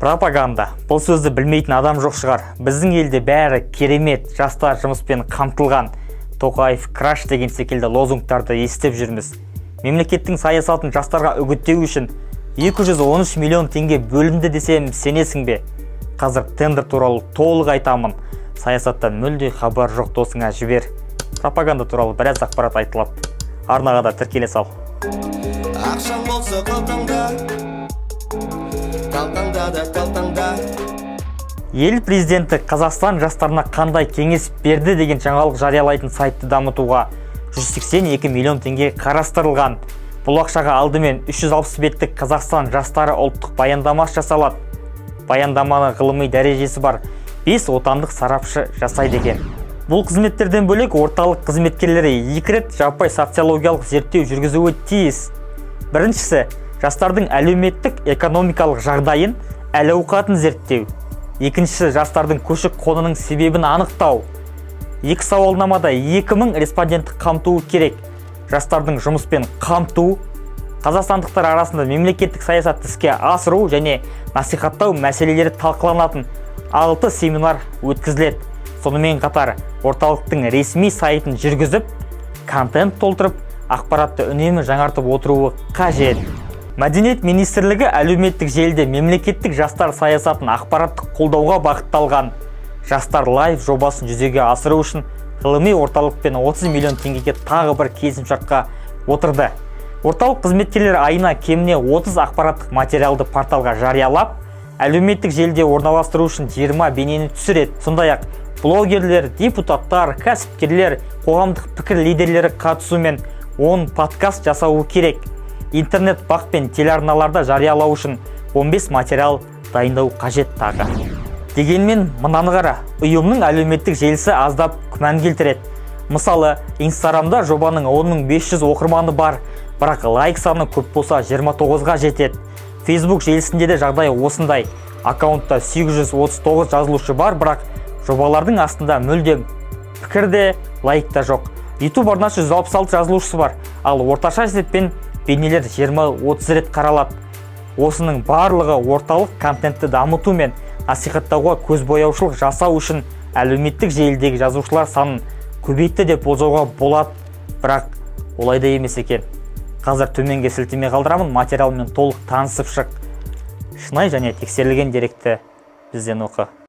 Пропаганда. Бұл сөзді білмейтін адам жоқ шығар. Біздің елде бәрі керемет, жастар жұмыспен қамтылған, «Тоқаев краш» деген секілді лозунгтарды естіп жүрміз. Мемлекеттің саясатын жастарға үгіттеу үшін 213 миллион теңге бөлінді десем, сенесің бе? Қазір тендер туралы толық айтамын. Саясаттан мүлде хабар жоқ досыңа жібер. Пропаганда туралы біраз ақпарат айтылады. Арнаға да тіркеле сал. Ақшаң болса қалтаңда, қалтаңда да, қалтаңда. Ел президенті Қазақстан жастарына қандай кеңес берді деген жаңалық жариялайтын сайтты дамытуға 182 миллион теңге қарастырылған. Бұл ақшаға алдымен 360 беттік «Қазақстан жастары» ұлттық баяндамасы жасалады. Баяндаманы ғылыми дәрежесі бар 5 отандық сарапшы жасайды екен. Бұл қызметтерден бөлек, орталық қызметкерлері екі рет жаппай социологиялық зерттеу жүргізуі тиіс. Біріншісі – жастардың әлеуметтік экономикалық жағдайын, әл ауқатын зерттеу. Екіншісі – жастардың көші қонының себебін анықтау. Екі сауалнамада 2000 респондентті қамтуы керек. Жастардың жұмыспен қамту, қазақстандықтар арасында мемлекеттік саясатты іске асыру және насихаттау мәселелері талқыланатын алты семинар өткізіледі. Сонымен қатар орталықтың ресми сайтын жүргізіп, контент толтырып, ақпаратты үнемі жаңартып отыруы қажет. Мәдениет министрлігі әлеуметтік желіде мемлекеттік жастар саясатын ақпараттық қолдауға бағытталған «Жастар лайв» жобасын жүзеге асыру үшін ғылыми орталықпен 30 миллион теңгеге тағы бір келісімшартқа отырды. Орталық қызметкерлері айына кемінде 30 ақпараттық материалды порталға жариялап, әлеуметтік желіде орналастыру үшін 20 бейнені түсіреді. Сондай ақ блогерлер, депутаттар, кәсіпкерлер, қоғамдық пікір лидерлері қатысуымен 10 подкаст жасауы керек. Интернет бақ пен телеарналарда жариялау үшін 15 материал дайындау қажет тағы. Дегенмен мынаны қара, ұйымның әлеуметтік желісі аздап күмән келтіреді. Мысалы, Инстаграмда жобаның 10 500 оқырманы бар, бірақ лайк саны көп болса 29-ға жетеді. Facebook желісінде де жағдай осындай. Аккаунтта 839 жазылушы бар, бірақ жобалардың астында мүлдем пікір де, лайк та жоқ. YouTube арнасы 166 жазылушысы бар, ал орташа есеппен бейнелер 20-30 рет қаралады. Осының барлығы орталық контентті дамыту мен насихаттауға көзбояушылық жасау үшін әлеуметтік желідегі жазушылар санын көбейтті деп болжауға болады, бірақ олай да емес екен. Қазір төменге сілтеме қалдырамын, материалмен толық танысып шық. Шынайы және тексерілген деректі бізден оқы.